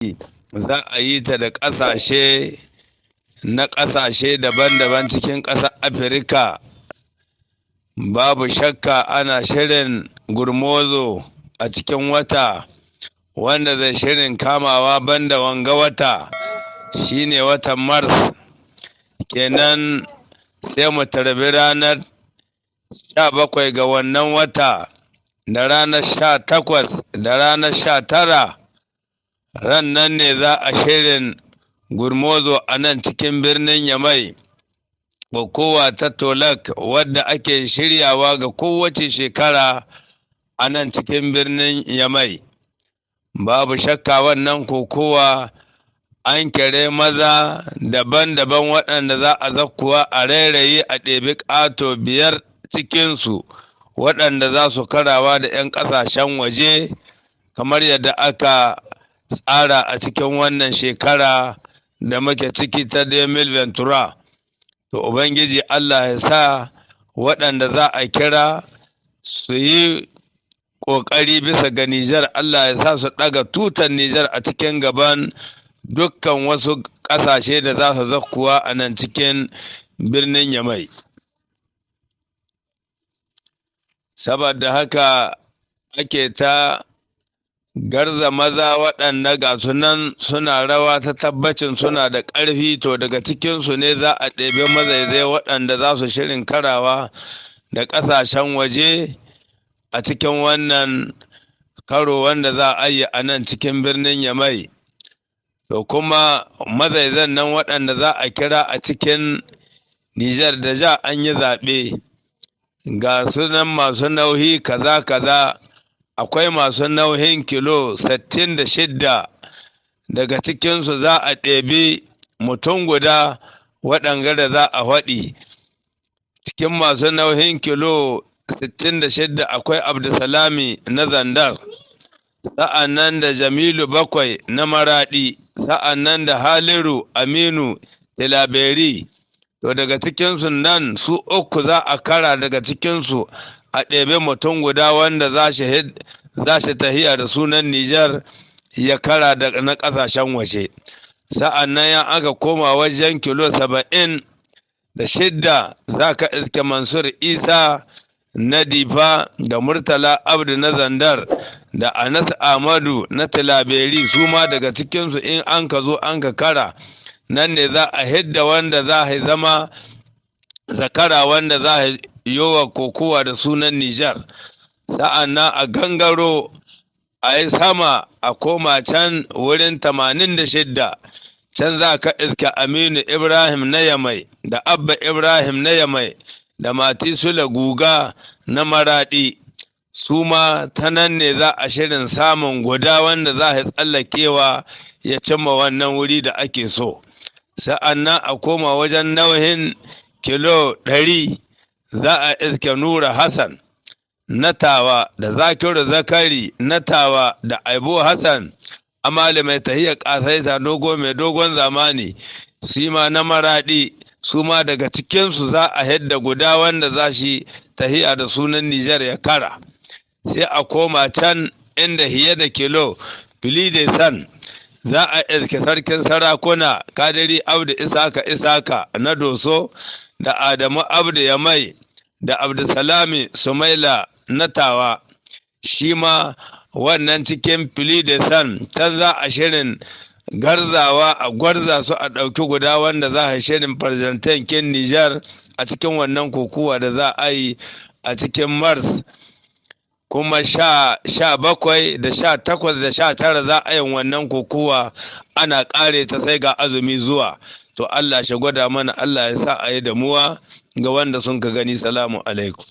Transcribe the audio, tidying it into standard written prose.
Za a yi ta da ƙasashe na ƙasashe daban-daban cikin ƙasar Afirka. Babu shakka ana shirin gurmozo a cikin wata wanda zai shirin kamawa banda wanga wata, shine watan Mars kenan. Sai mu tarbi ranar 17 ga wannan wata da ranar 18 da ranar 19. Ran nan ne za a shirin gurmozo a nan cikin birnin Yamai, kokowa ta Tolak wadda ake shiryawa ga kowace shekara a nan cikin birnin Yamai. Babu shakka wannan kokowa an kere maza daban-daban waɗanda za a zakkuwa a rairaye, a ɗebi ƙato 5 cikinsu waɗanda za su karawa da 'yan ƙasashen waje kamar yadda aka tsara a cikin wannan shekara da muke ciki ta 2023. To, Ubangiji Allah ya sa waɗanda za a kira su yi ƙoƙari bisa ga Nijar, Allah ya sa su ɗaga tutar Nijar a cikin gaban dukkan wasu ƙasashe da za su zakkuwa a nan cikin birnin Yamai. Saboda haka ake ta garza maza waɗanda ga su nan suna rawa ta tabbacin suna da ƙarfi. To, daga cikinsu ne za a ɗebi mazaizai waɗanda za su shirin karawa da ƙasashen waje a cikin wannan karo wanda za a yi a nan cikin birnin Yamai. To, kuma mazaizan nan waɗanda za a kira a cikin Nijar da ja an yi zaɓe, ga sunan masu nauyi kaza kaza. Akwai masu nauyin kilo 66, daga cikinsu za a ɗebi mutum guda waɗanga da za a faɗi. Cikin masu nauyin kilo 66 akwai Abdulsalami na Zandar, sa'an nan da Jamilu Bakwai na Maraɗi, sa'an nan da Haliru Aminu Tilaberi. To, daga cikinsu nan su uku za a kara, daga cikinsu a ɗebe mutum guda wanda za shi tahiya da sunan Nijar ya kara da na ƙasashen waje. Sa'an nan ya aka koma wajen kilo 76, za ka iske Mansur Isa na Difa da Murtala Abdu na Zandar da Anas Ahmadu na Tilaberi. Su ma daga cikinsu in an ka zo an ka kara, nan ne za a hidda wanda za a zama zakara wanda za a yowa kokowa da sunan Nijar. Sa'an nan a gangaro a yi sama a koma can wurin 86, can za ka iska Aminu Ibrahim na Yamai da Abba Ibrahim na Yamai da Mati Sule Guga na Maraɗi. Su ma ta nan ne za a shirin samun guda wanda za a tsallakewa ya cimma wannan wuri da ake so. Sa'an nan a koma wajen nauyin kilo 100, za a iske Nura Hassan na Tawa da Zakiru Zakari na Tawa da Aibo Hassan Amali mai tahiyar ƙasaita dogo mai dogon zamani, su ma na Maraɗi. Su ma daga cikinsu za a hidda guda wanda za shi tahiya da sunan Nijar ya kara. Sai a koma can inda hiye da kilo san za a iske sarkin sarakuna Kadiri Abdu Isaka Isaka na Doso da Adamu Abdu Yamai da Abdulsalami Sumaila na Tawa. Shi ma wannan cikin san can za a shirin garzawa a gwarza su a ɗauki guda wanda za a shirin farjantan kin Nijar a cikin wannan kokowa da za a yi a cikin Mars. Kuma 17 da 18 da 19 za a yin wannan kokowa, ana ƙare ta sai ga azumi zuwa. To, Allah shi gwada mana, Allah ya sa a yi damuwa ga wanda sun ka gani. Salamu alaikum.